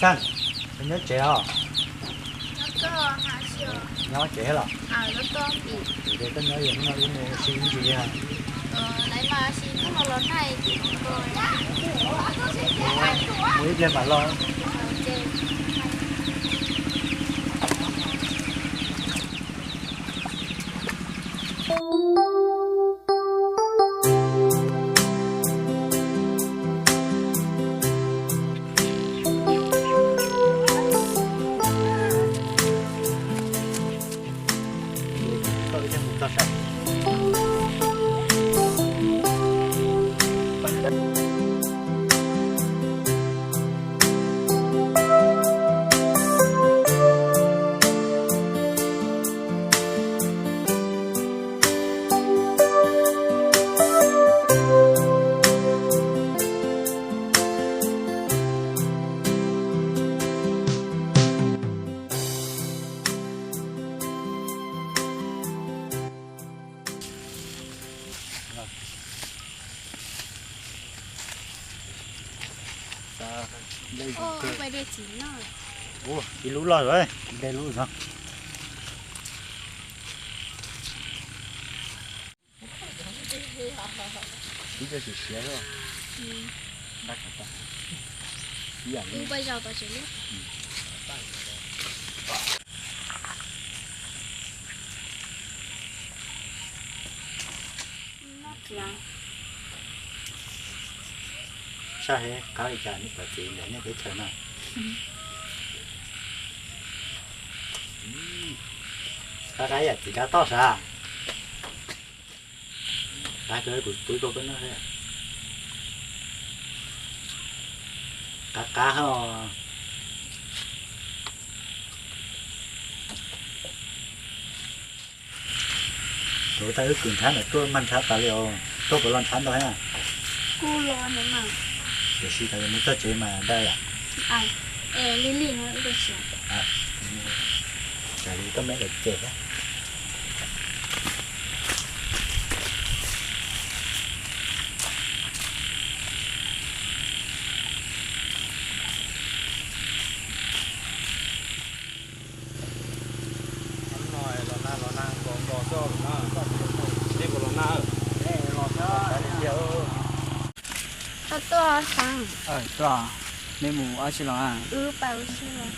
Xaj, koj nyob tsev os? Nyob tsev los? Ces koj nyob yog hnub no wb mus ua si ib ntsis li. Mus ib pliag mam los. Ib lub loj lawm, ib lub no. Ib co tsis siav xwb. Saib qab li cas nej cov txiv ntawm nej teb chaws no. Qab qab yam txiv dab toj sav. Qab kawg, kuv pub koj koj noj. Qab qab os. Tus tau wb kws nrhab ntawm tuaj mag nrhab tas li os. Tuaj puas los nrhab ntau thiab? Kuj los thiab mas. Tiam sis tas yuav mus txog tsev mas dai yam. Li li no ib tug siav. Cas li koj me daim ceg thiab. Los na, los na, los na, los na, los na. Koj tuaj xeeb. Tuaj, nej mus ua si los? Wb pab ua si los.